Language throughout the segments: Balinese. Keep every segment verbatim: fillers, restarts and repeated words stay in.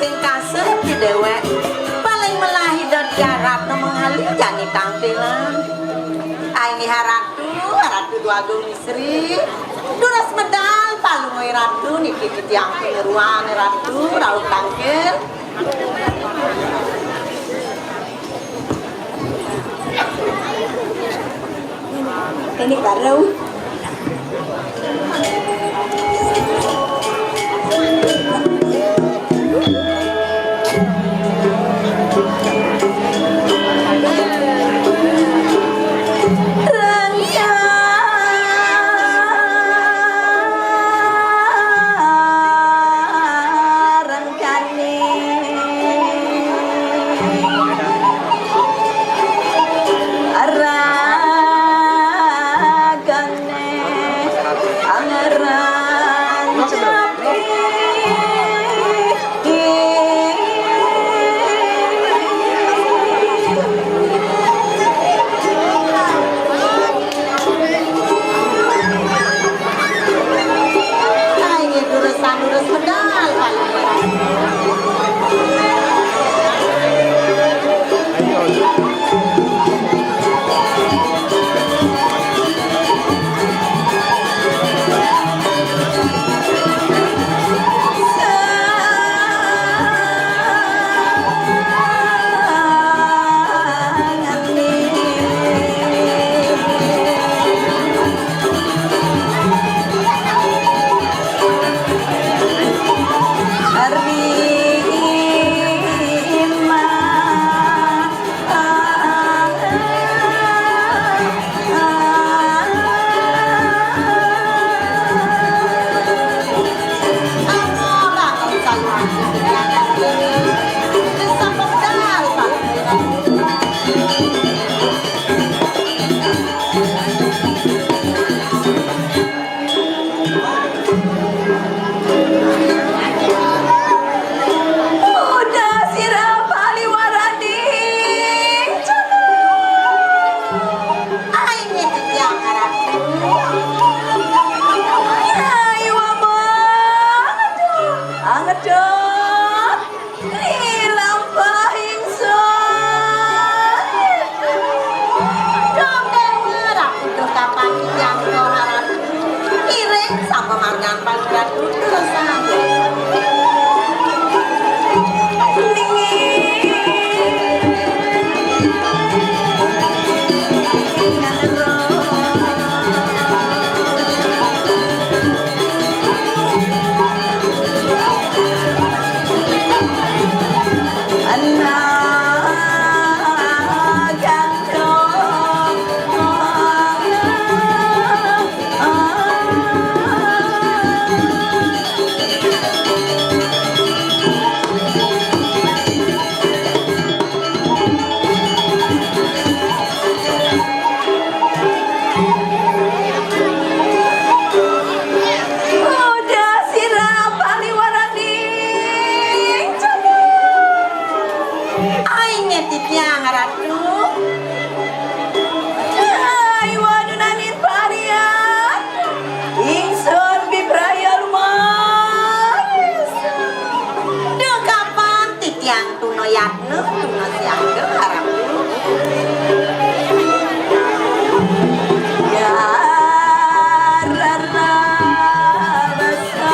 Sing kasep di déwék, paling melah Ida Diah Ratna mengali jani tangkilan. Ai nggih Ratu, Ratu Dwagung Istri. Durus medal palungguh Ratu niki titiang paniruan Ratu rauh tangkil. Ini baru. Udah sira paliwaraning cenah. Ai niki titiang Ratu. Ai wabah. Angedot. Ri lampah ingsun. Dong Déwa, Ratu, duh kapan titiang harap. Iring sapamargan Ratu, terus saja. Ninging. Udah sira paliwaraning cenah. Ai niki titiang Ratu. Ai wadunaning parian. Ingsun bibraya lumaris. Duh kapan titiang tuna yatna, tuna siaga, Ratu. Ya rara basa.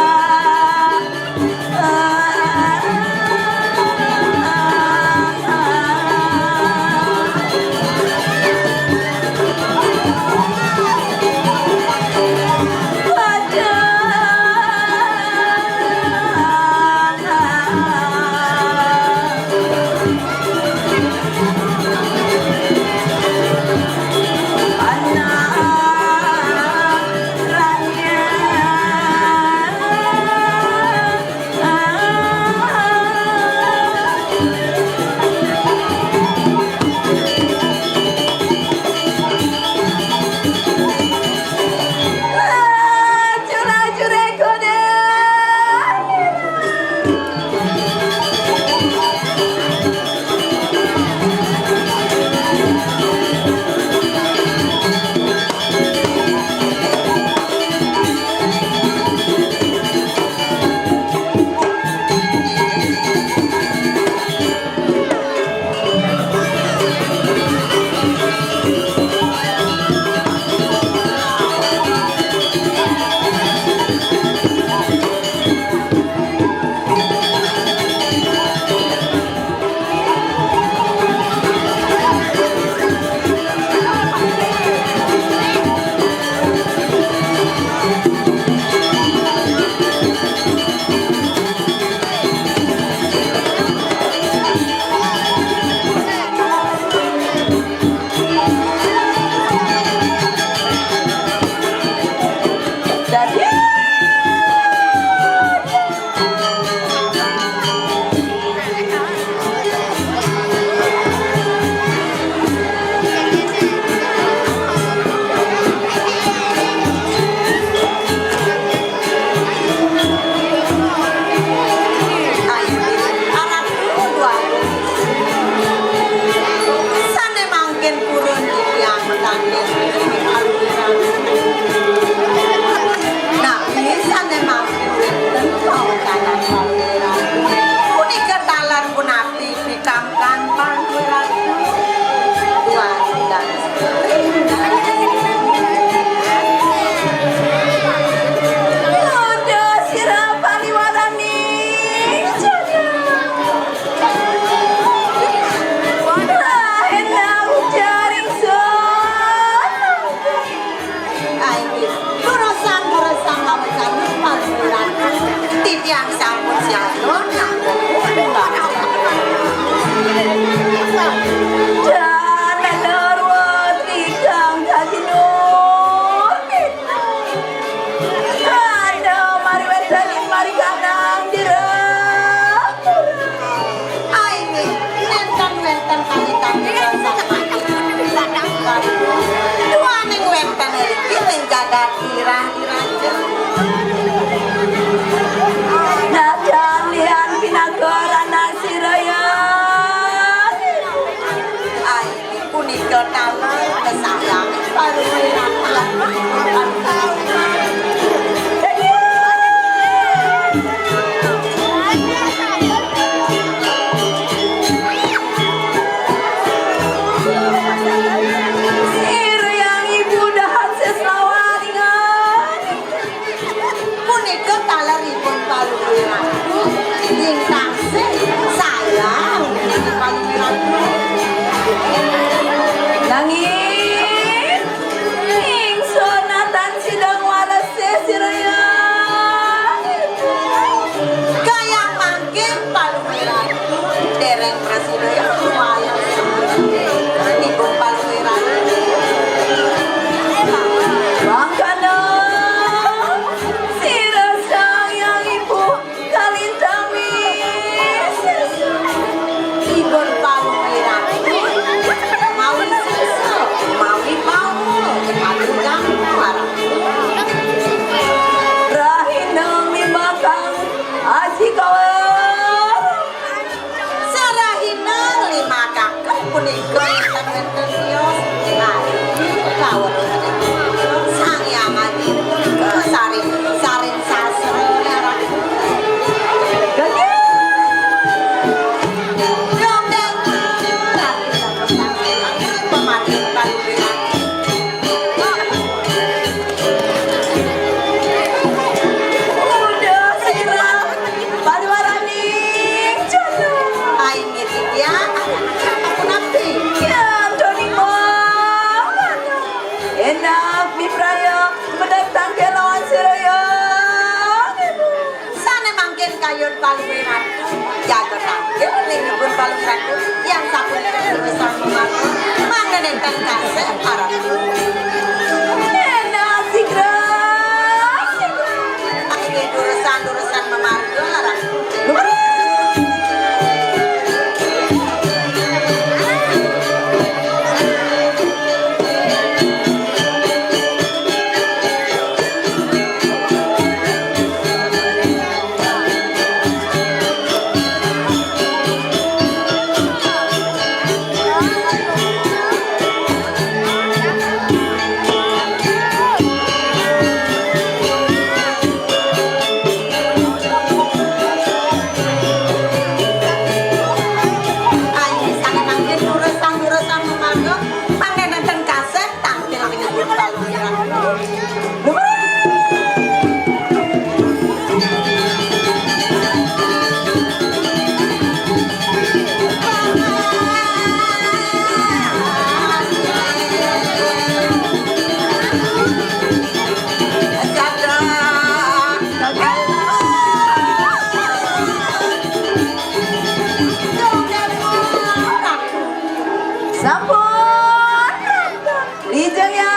Raja. Najan lian pinaka rana siraya. Ai, punika taler kesayang paruwiratan. Sira yang ibu dahat seslawaringan. Punika taleripun Palungguh Ratu. Ing taksih sayang Palungguh Ratu. Nanging ingsun natan sidang waras sesiraya. Kaya mangkin Palungguh Ratu dereng prasida ya wayah. Ipun Palungguh Ratu. Mangkana sira sang yang ibu kalintang misis. Ipun Palungguh Ratu mawi sisa, mawi paul, aduh kamu warang. Rahina mimbakang aji kawal. Sarahina nglimbakaken punika wénten-wénten tios. Nah, kawruh Sang Hyang Aji punika saring, saring sastra. Gandeng. Pematin Palungguh Ratu. Udah sira paluarani jono. Ai nggih titiang, anak-anak punapi? Ya, Doni Mawar. Enak mipraya mendatang kelawan sira ya. Sane mangkin kayun Palungguh Ratu, jaga tangkil ring ipun Palungguh Ratu, yang sapunika durusang mamarga, mangda nenten kasih paratu. Enak sigra. Nggih, durusang-durusang mamarga, Ratu. Ayo, sana mangkin durusang-durusang mangga, mangda nenten kasih, tangkil ring ipun Palungguh Ratu. Sampun. Rijeng ya,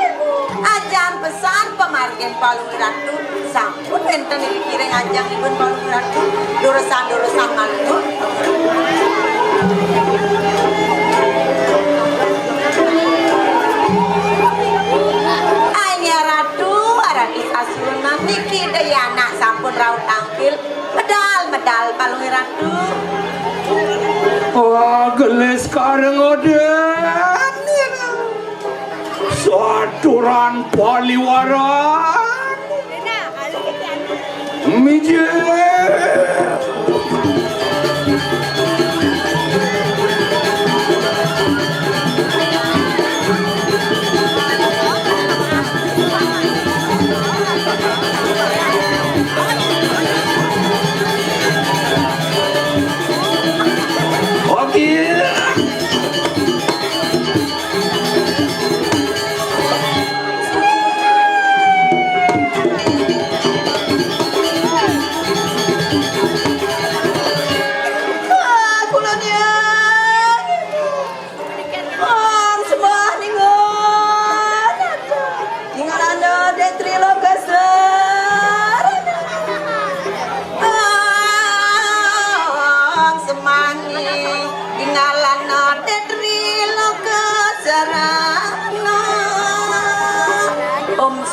Ibu. Ajan pesan pamargin Palungguh Ratu. Sampun wenten ing kiring ajeng ipun Palungguh Ratu. Durusang-durusang malih. Ai Ratu, Ratu Sasuhunan niki daya anak sampun rauh tangkil. Medal, medal, Palungguh Ratu. Wah, gelis kareng oden. Saturan paliwaran. Mijil.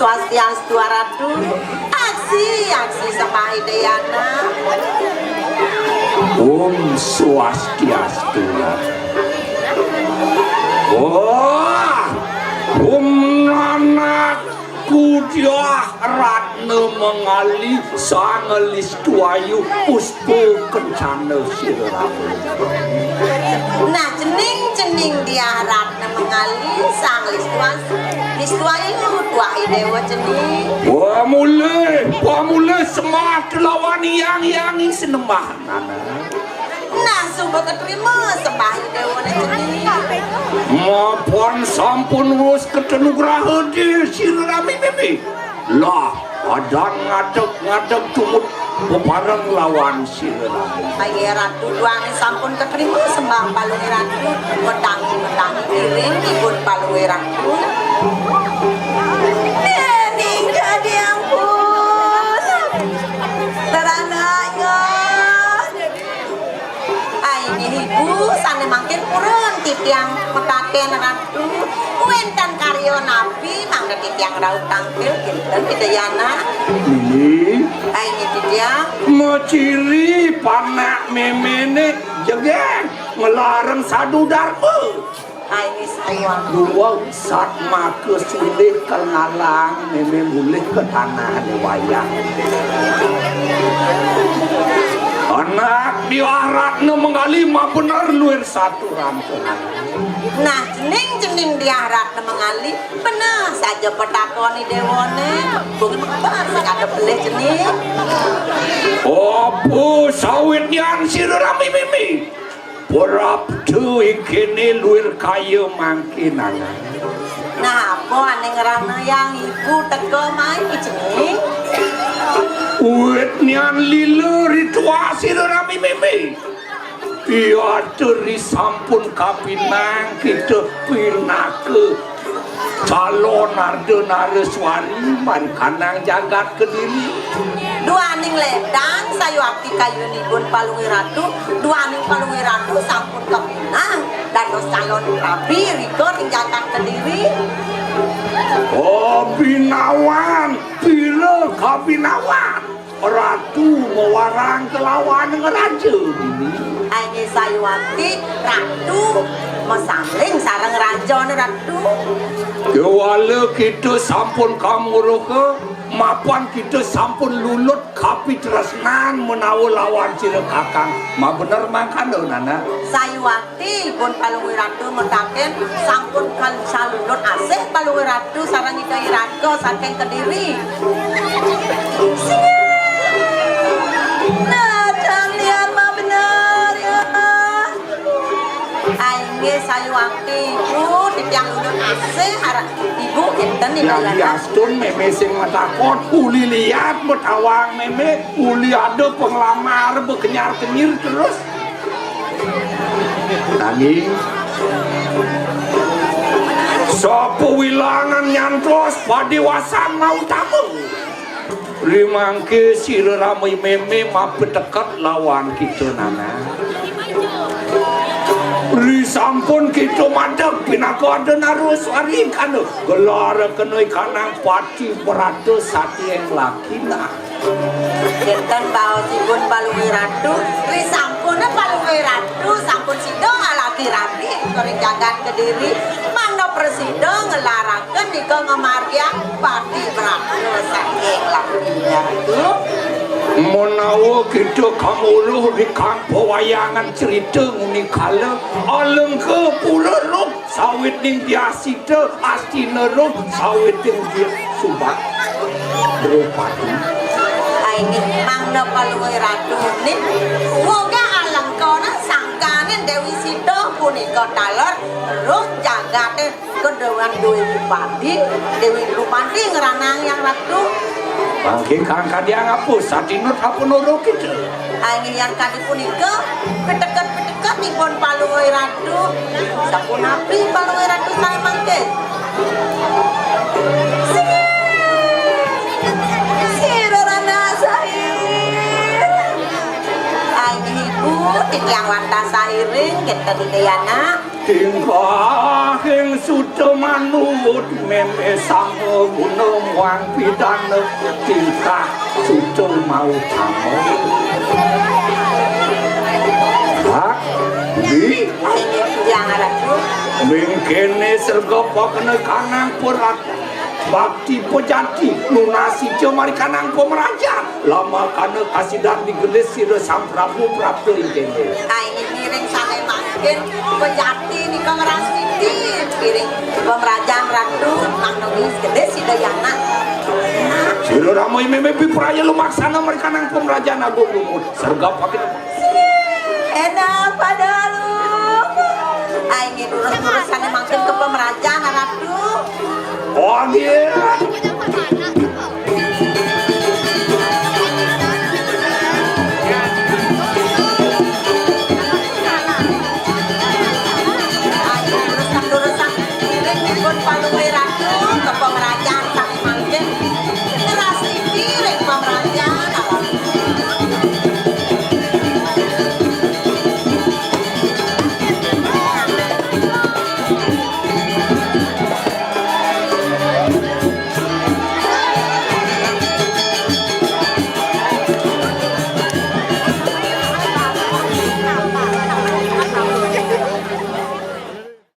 Swastiastu, Ratu. Aksi, aksi, sembah Ida Hyang Hyang. Om Swastiastu. Wah, Om Nanak Kudiah Ratna Mengali Sang Listu Ayu Puspa Kencana Sirama. Nah, cening-cening Diah Ratna Mengali Sang Listu Ayu, Listu Ayu tuah Ida Déwa cening. Wah mulih, wah mulih sembah kelawan yang yang sinembah nana. Nah, suba keterima sembah Ida Déwa né cening. Mapan sampun wus ketenugraha di sirami mimi. Lah, adan ngadeg-ngadeg tumut bebareng lawan sirami. Ayo Ratu, duaning sampun keterima sembah Palungguh Ratu, metangi-metangi piring ibun Palungguh Ratu. Déning kadi ampun. Terang ayo. Ai, inggih Ibu, sané mangkin purun titiang makaken Ratu. Wénten karya napi mangda titiang rauh tangkil kinten Ida Hyang Hyang? Inggih. Ai, inggih titiang. Maciri panak méméné jegég ngelarang sadu darma. Ai, inggih sayuwakti. Duweg satmaka sulih kalangalang mémé mulih ka tanahné wayah. Anak Diah Ratna Mengali mabener luir saturan. Nah, cening-cening Diah Ratna Mengali, bener saja petakoné déwané. Bung Mekar sing ada pelih cening. Apa sawitnyan sira rami mimi? Prapta ing kéné luir kaya mangkin anak. Nah, apa ané ngranayang ibu teka mai cening? Wit nian lila ritual sira rami mimi. Piata ri sampun kapinang kita pinaka calon Ardha Naraswari mari kanang jagat Kediri. Duaning ledang sayuwakti kayunipun Palungguh Ratu, duaning Palungguh Ratu sampun kapinang dados calon rabi rika ring jagat Kediri. Oh, binawan, pira kabinawan. Ratu mawarang kelawan ngraja dini. Inggih sayuwakti Ratu masaling sareng rajané Ratu. Kéwala kita sampun kamuruka, mapan kita sampun lulut kapitresnan menawa lawan sira kakang. Mabener mangkana, Nana? Sayuwakti Ipun Palungguh Ratu mataken sampun kal-, salulut asih Palungguh Ratu sareng Ida Iraga saking Kediri. Nah, dang liar mah bener, ya. Ah, inggih, sayuwakti Ibu, titiang lulut asih, arep Ibu kinten. Ida Iraga. Astun mémé sing matakon, uli liat betawang mémé, uli ada penglamar bekenyar-kenyir terus. Nanging sapawilangan nyantos padiwasan mautama. Rimangké sira rami mémé mapateket lawan kita, Nana. Risampun kita madeg pinaka Ardha Naraswari kana gelar kena ikanang pati brata sati ing lakina. Kinten baosipun Palungguh Ratu, risampune Palungguh Ratu sampun sida alaki rabi ring jagat Kediri, mangda prasida ngelaraken nika ngamargiang pati brata saking lakina. Menawa kita kamuruh ring kang pawayangan cerita ngunikala, Alengka pura ruk sawiting biasita, Astina ruk sawiting dia subak. Drupadi. Ai, inggih mangda Palungguh Ratu ning, wogah Alengkana sangkaning Déwi Sita punika taler ruk jagate kedawan Déwi Drupadi, Déwi Drupadi ngranang Hyang Ratu. Mangke kang kadiang apa satinut apa nurut kita. Ai, inggih yang kadi punika, piteket-piteket ipun Palungguh Ratu. Sapunapi Palungguh Ratu saé mangke? Sira rana saé. Ai, inggih Ibu, titiang wantah sairing, kita di Dayana. Tingkahing suta manuwut meme sama guna muang pidana, tingkah suta mau tama. Hah? Di? Inggih, Ratu. Mingkene serga pakena kanang perat. Bakti pejati nunasi ca mari kanang pemerajan. Lama kana kasidan digelis sira Sang Prabu prapta ing kene. Nah, ini ngiring sane mangkin pejati nika ngrastiti piring pemerajan Ratu nang nulis gedhe sida yana. Sira Rama meme pipraya lumaksana mari kanang pemerajan agung lumut. Sergap pakin. Enak pada lu. Aing durus-durus sane mangkin ke pemerajan Ratu. Oh, iya.